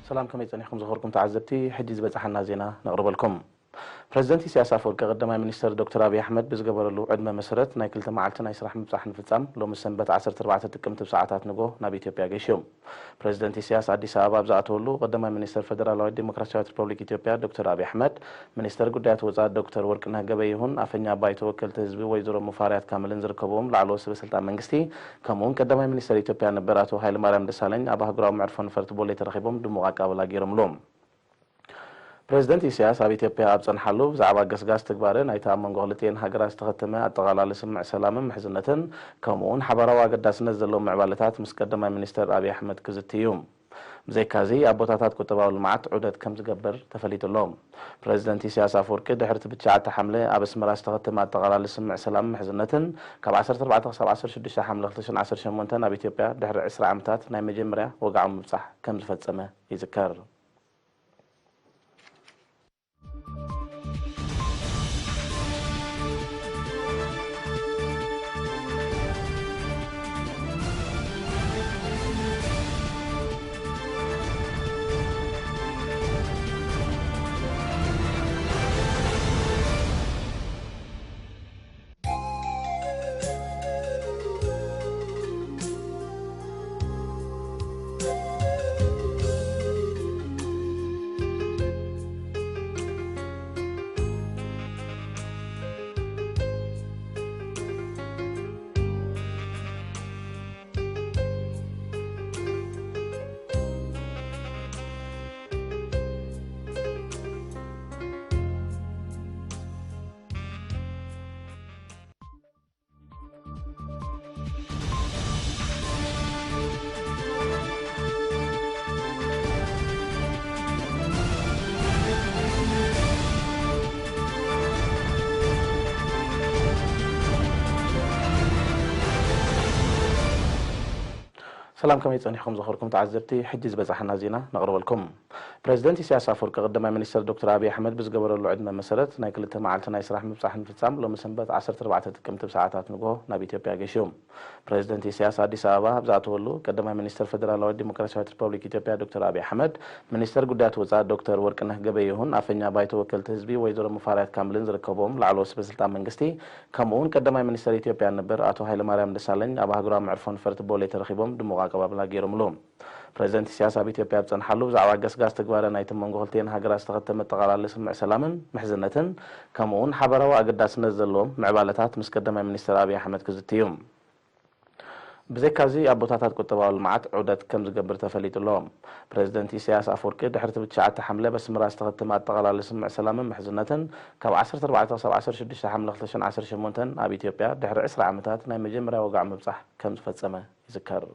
ሰላም፣ ከመይ ጸኒሕኩም ዝኸበርኩም ተዓዘብቲ? ሕጂ ዝበጽሓና ዜና ነቕርበልኩም። ፕረዚደንት ኢሳያስ ኣፈወርቂ ቀዳማይ ሚኒስተር ዶክተር ኣብይ ኣሕመድ ብዝገበረሉ ዕድመ መሰረት ናይ ክልተ መዓልቲ ናይ ስራሕ ምብጻሕ ንምፍጻም ሎሚ ሰንበት ዓሰርተ ኣርባዕተ ጥቅምቲ ብሰዓታት ንግሆ ናብ ኢትዮጵያ ገይሹ። ፕረዚደንት ኢሳያስ ኣዲስ ኣበባ ኣብ ዝኣተወሉ ቀዳማይ ሚኒስተር ፈደራላዊት ዲሞክራሲያዊት ሪፐብሊክ ኢትዮጵያ ዶክተር ኣብይ ኣሕመድ፣ ሚኒስተር ጉዳያት ወጻኢ ዶክተር ወርቅነህ ገበየሁን ኣፈኛ ባይቶ ወከልቲ ህዝቢ ወይዘሮ ሙፋሪያት ካምልን ዝርከብዎም ላዕለዎት ሰበ ስልጣን መንግስቲ፣ ከምኡውን ቀዳማይ ሚኒስተር ኢትዮጵያ ነበር ኣቶ ሃይለማርያም ደሳለኝ ኣብ ኣህጉራዊ መዕርፎ ነፈርቲ ቦሌ ተረኺቦም ድሙቕ ኣቀባብላ ገይሮምሉ። ፕረዚደንት ኢሳያስ ኣብ ኢትዮጵያ ኣብ ጸንሓሉ ብዛዕባ ገስጋስ ትግባረ ናይቲ ኣብ መንጎ ክልቲኤን ሃገራት ዝተኸተመ ኣጠቓላሊ ስምምዕ ሰላምን ምሕዝነትን፣ ከምኡውን ሓባራዊ ኣገዳስነት ዘለዎም ምዕባለታት ምስ ቀዳማይ ሚኒስተር ኣብይ ኣሕመድ ክዝቲ እዩ። ብዘይካዚ ኣብ ቦታታት ቁጠባዊ ልምዓት ዑደት ከም ዝገብር ተፈሊጡ ኣሎ። ፕረዚደንት ኢሳያስ ኣፈወርቂ ድሕሪ እቲ ብትሽዓተ ሓምለ ኣብ ኣስመራ ዝተኸተመ ኣጠቓላሊ ስምምዕ ሰላምን ምሕዝነትን፣ ካብ ዓሰርተ ኣርባዕተ ክሳብ ዓሰርተ ሽዱሽተ ሓምለ ክልተ ሽሕን ዓሰርተ ሸሞንተን ኣብ ኢትዮጵያ ድሕሪ ዕስራ ዓመታት ናይ መጀመርያ ወግዓዊ ምብጻሕ ከም ዝፈጸመ ይዝከር። ሰላም፣ ከመይ ጸኒሕኩም ዝኸበርኩም ተዓዘብቲ? ሕጂ ዝበጻሓና ዜና ነቕርበልኩም። ፕረዚደንት ኢሳያስ ኣፈወርቂ ቀዳማይ ሚኒስተር ዶክተር ኣብይ ኣሕመድ ብዝገበረሉ ዕድመ መሰረት ናይ ክልተ መዓልቲ ናይ ስራሕ ምብጻሕ ንምፍጻም ሎሚ ሰንበት ዓሰርተ ኣርባዕተ ጥቅምቲ ብሰዓታት ንግሆ ናብ ኢትዮጵያ ገይሹ። ፕረዚደንት ኢሳያስ ኣዲስ ኣበባ ኣብ ዝኣተወሉ ቀዳማይ ሚኒስተር ፈደራላዊት ዲሞክራሲያዊት ሪፐብሊክ ኢትዮጵያ ዶክተር ኣብይ ኣሕመድ፣ ሚኒስተር ጉዳያት ወጻኢ ዶክተር ወርቅነህ ገበየሁን ኣፈኛ ባይቶ ወከልቲ ህዝቢ ወይዘሮ ሙፋሪያት ካምልን ዝርከብዎም ላዕለዎት ሰበ ስልጣን መንግስቲ፣ ከምኡውን ቀዳማይ ሚኒስተር ኢትዮጵያ ነበር ኣቶ ሃይለማርያም ደሳለኝ ኣብ ኣህጉራዊ መዕርፎ ነፈርቲ ቦሌ ተረኺቦም ድሙቕ ኣቀባብላ ገይሮምሉ። ፕረዚደንት ኢሳያስ ኣብ ኢትዮጵያ ኣብ ጸንሓሉ ብዛዕባ ገስጋስ ትግባረ ናይቲ መንጎ ክልቲኤን ሃገራት ዝተኸተመ ኣጠቓላሊ ስምምዕ ሰላምን ምሕዝነትን፣ ከምኡውን ሓባራዊ ኣገዳስነት ዘለዎም ምዕባለታት ምስ ቀዳማይ ሚኒስተር ኣብይ ኣሕመድ ክዝቲ እዩ። ብዘይካዚ ኣብ ቦታታት ቁጠባዊ ልምዓት ዑደት ከም ዝገብር ተፈሊጡ ኣሎ። ፕረዚደንት ኢሳያስ ኣፈወርቂ ድሕሪ እቲ ብትሽዓተ ሓምለ ኣብ ኣስመራ ዝተኸተመ ኣጠቓላሊ ስምምዕ ሰላምን ምሕዝነትን፣ ካብ ዓሰርተ ኣርባዕተ ክሳብ ዓሰርተ ሽዱሽተ ሓምለ ክልተ ሽሕን ዓሰርተ ሸሞንተን ኣብ ኢትዮጵያ ድሕሪ ዕስራ ዓመታት ናይ መጀመርያ ወግዓዊ ምብጻሕ ከም ዝፈጸመ ይዝከር።